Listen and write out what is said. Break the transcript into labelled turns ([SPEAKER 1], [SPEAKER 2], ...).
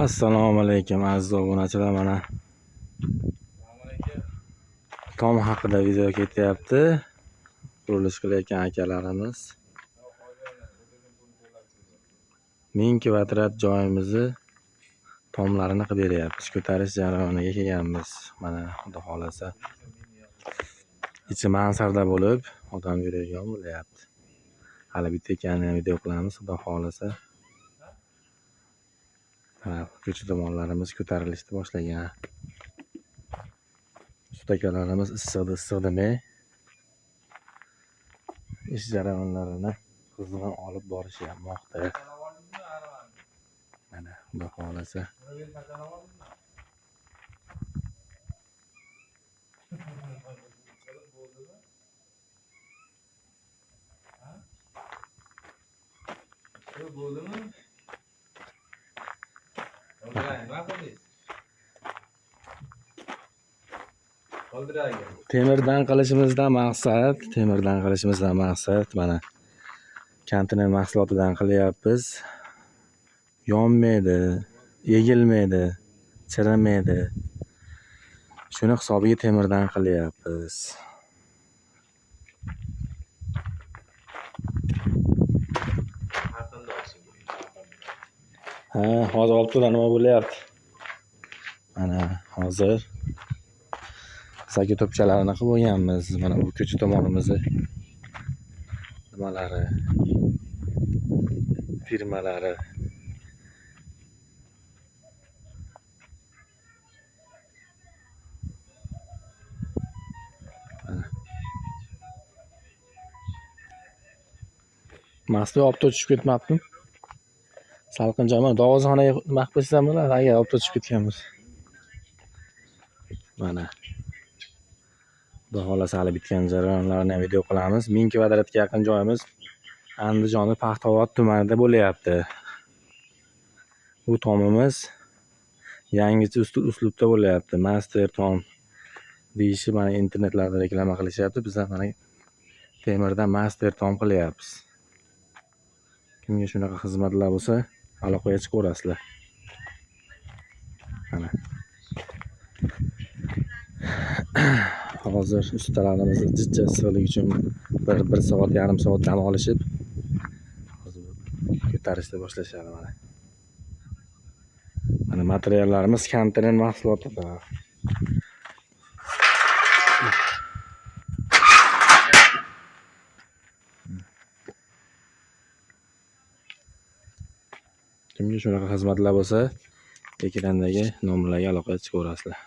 [SPEAKER 1] Assalomu alaykum aziz obunachilar. Mana tom haqida video ketyapti. Qurilish qilayotgan akalarimiz 1000 kvadrat joyimizni tomlarini qilib beryapmiz. Ko'tarish jarayoniga kelganmiz. Mana xudo xolasa ichi mansarda bo'lib odam yuradigan bo'lyapti. Hali bitta ekanini ham video qilamiz, xudo xolasa. Mana ko'cha tomonlarimiz ko'tarilishni boshlagan. Usta akalarimiz issiqda issiq demay ish jarayonlarini qizg'in olib borishyapti. Mana xudo xolasa.
[SPEAKER 2] Bo'ldimi? Nima qildingiz?
[SPEAKER 1] Temirdan qilishimizdan maqsad, mana kontinent mahsulotidan qilyapmiz. Yonmaydi, egilmaydi, chirimaydi. Shuni hisobiga temirdan qilyapmiz. Ha, hozir olib turadi, nima bo'lyapti? Mana hozir saki to'pchalarini qilib qo'yganmiz. Mana bu ko'cha tomonimizni nimalari, firmalari. Mastli olib tushib ketmabdim. Salqin joy, mana dovuzxonaga nima qilib qo'ysam bo'ladi, agar olib tushib ketgan bo'lsa. Mana xudo xolasa hali bitgan jarayonlarini ham video qilamiz. 1000 kvadratga yaqin joyimiz Andijonni Paxtaobod tumanida bo'lyapti. Bu tomimiz yangicha uslubda bo'lyapti. Master tom deyishi mana internetlarda reklama qilishyapti. Biz ham mana temirdan master tom qilyapmiz. Kimga shunaqa xizmatlar bo'lsa, aloqaga chiqaverasizlar. Mana hozir ustalarimiz jijja issiqlik uchun bir soat, yarim soat dam olishib, hozir ko'tarishni boshlashadi mana. Mana materiallarimiz kontinent mahsulotida. Kimga shunaqa xizmatlar bo'lsa, ekrandagi nomerlarga aloqaga chiqaverasizlar.